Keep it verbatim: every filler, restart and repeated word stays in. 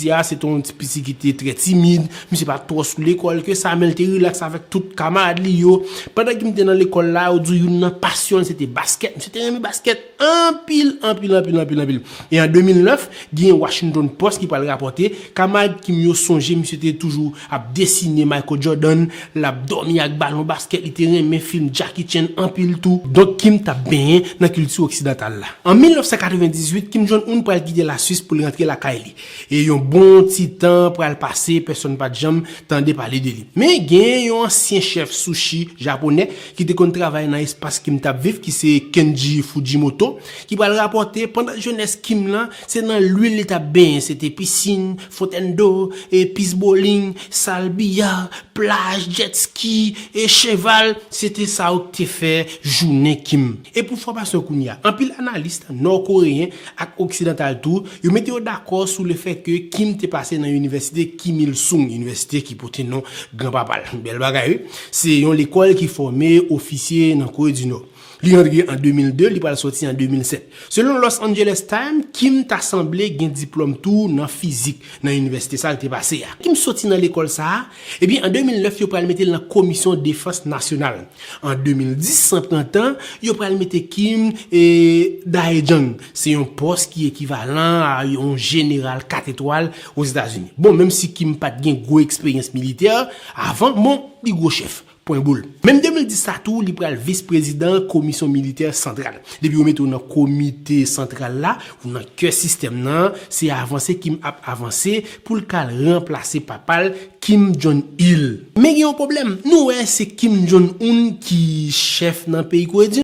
Misye a se te yon ti piti ki te trè timid, misye pa t twò sou lekòl ke sa, men l te rilaks avèk tout kamarad li yo. Pandan Kim te nan lekòl la, yo di w youn nan pasyon l se te baskèt. Misye te renmen baskèt anpil, anpil, anpil, anpil, anpil. E an de mil nèf, gen Washington Post ki pral rapòte, kamarad Kim yo sonje misye te toujou ap desine Michael Jordan, l ap dòmi ak balon baskèt, li te renmen fim Jackie Chan anpil tou. Donk Kim t ap benyen nan kilti oksidantal la. An mil nèf san katrevendizuit, Kim Jong Un pral kite Laswis pou l rantre lakay li. E yon bon ti tan pral pase, pèsonn pa t janm tande pale de li. Men gen yon ansyen chèf sushi japonè ki te konn travay nan espas Kim t ap viv, ki se Kenji Fujimoto, ki pral rapòte pandan jenès Kim lan, se nan lwil li t ap benyen, se te pisin, fontèn do, e pis bowling, sal biya, plaj, jet ski, e cheval, se te sa yo k te fè jounen Kim. E pou enfòmasyon kounye a, anpil analis nò-koreyen ak oksidantal tou, yo mete yo dakò sou lefèt ke Kim te pase nan inivèsite Kim Il Sung, inivèsite ki pote non granpapa l. Bèl bagay, wi. Se yon lekòl ki fòme ofisye nan Kore di Nò. Li rantre an de mil de, li pral sòti an de mil sèt. Selon Los Angeles Times, Kim ta sanble gen diplòm tou nan fizik nan inivèsite sa l te pase a. Kim soti nan lekòl sa a, ebyen, an de mil nèf, yo pral mete l nan Komisyon Defans Nasyonal. An de mil dis, san pran tan, yo pral mete Kim e Dae Jang. Se yon pòs ki ekivalan a yon jeneral kat etwal Ozetazini. Bon, menm si Kim pa t gen gwo eksperyans militè avan, bon, li gwo chèf. Pwen boul. Menm de mil dis sa tou, li pral vis prezidan Komisyon Militè Santral. Depi yo mete w nan komite santral la, ou nan kè sistèm nan, se avanse Kim ap avanse pou l ka al ranplase papa l, Kim Jong Il. Men gen yon pwoblèm, nou wè se Kim Jong Un ki chèf nan peyi Kore di